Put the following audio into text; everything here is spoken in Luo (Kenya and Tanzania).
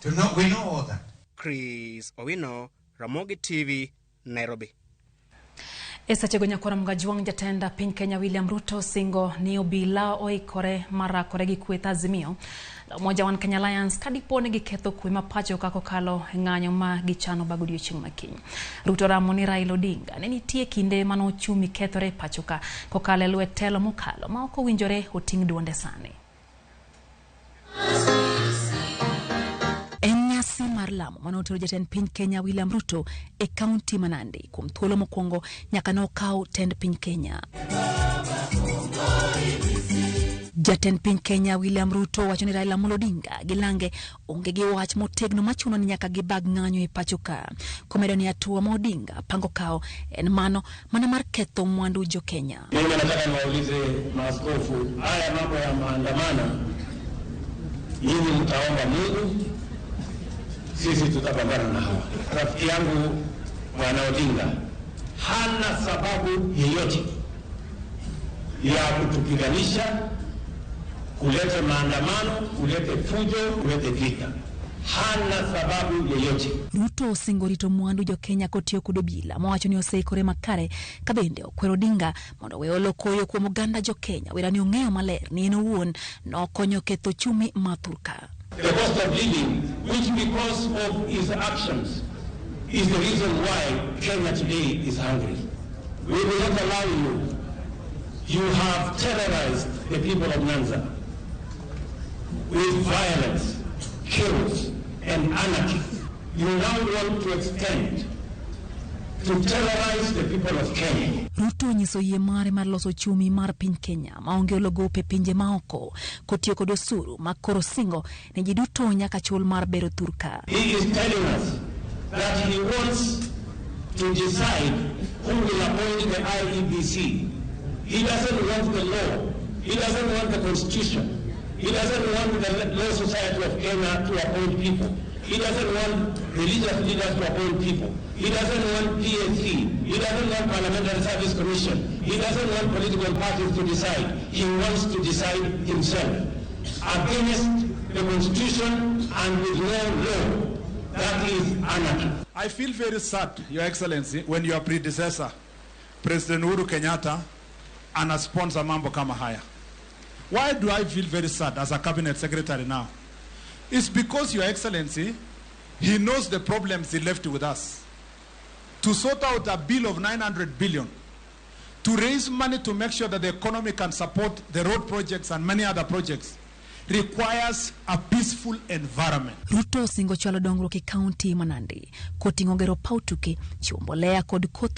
To know, we know all that. Chris Owino, Ramogi TV, Nairobi. E sechego nyakwar Mgajwang' jatend piny Kenya William Ruto singo ni obila oikore mar rakore gi kweth Azimio la Umoja One Kenya Alliance ka dipo ni giketho kwe ma pacho ka kokalo e ng'anyo ma gichano bang' odiochieng' ma kiny. Ruto ramo ni Raila Odinga ne nitie kinde mane ochumi kethore e pacho ka kokalo e lwet telo mokalo ma ok owinjore oting' duonde sani. En nyasi mar lamo mane otero jatend piny Kenya William Ruto e kaunti ma Nandi kuom thuolo mokwongo nyaka ne okaw tend piny Kenya. Jatend piny Kenya William Ruto wacho ni Raila Amolo Odinga gi lange onge gi wach motegno machuno ni nyaka gibag ng'anyo e pacho ka. Komedo ni hatua ma Odinga pango kawo en mano mana mar ketho mwandu jo Kenya. Mimi nataka niwaulize maaskofu, haya mambo ya maandamano, nyinyi mtaomba Mungu, sisi tutapambana na hawa. Rafiki yangu Bwana Odinga hana sababu yeyote ya kutupiganisha, kuleta maandamano, kulete fujo, kulete vita. Hana sababu yeyote. Ruto osingo rito mwandu jo Kenya kotiyo kod obila mowacho ni oseikore makare ka bende okwero Odinga mondo owe olo koyo kuom oganda jo Kenya wera ni ong'eyo maler ni en owuon nokonyo ketho ochumi ma thurka. The cost of living, which because of his actions is the reason why Kenya today is hungry. We will not allow you. You have terrorized the people of Nyanza with violence, chaos, and anarchy. You now want to extend to terrorize the people of Kenya. Ruto onyiso yie mare mar loso ochumi mar piny Kenya maonge olo gope pinje maoko kotiyo kod osuru ma koro singo ni ji duto nyaka chul mar bero thurka. He is telling us that he wants to decide who will appoint the IEBC. He doesn't want the law. He doesn't want the constitution. He doesn't want the Law Society of Kenya to appoint people. He doesn't want religious leaders to appoint people. He doesn't want PAC. He doesn't want Parliamentary Service Commission. He doesn't want political parties to decide. He wants to decide himself against the constitution and with no law. That is anarchy. I feel very sad, Your Excellency, when your predecessor, President Uhuru Kenyatta, anasponsor mambo kama haya. Why do I feel very sad as a cabinet secretary now? It's because, Your Excellency, he knows the problems he left with us. To sort out a bill of 900 billion, to raise money to make sure that the economy can support the road projects and many other projects, requires a peaceful environment. Ruto osingo chwalo dongruok e kaunti ma Nandi koting'o gero paw tuke, chiwo mbolea kod kothe.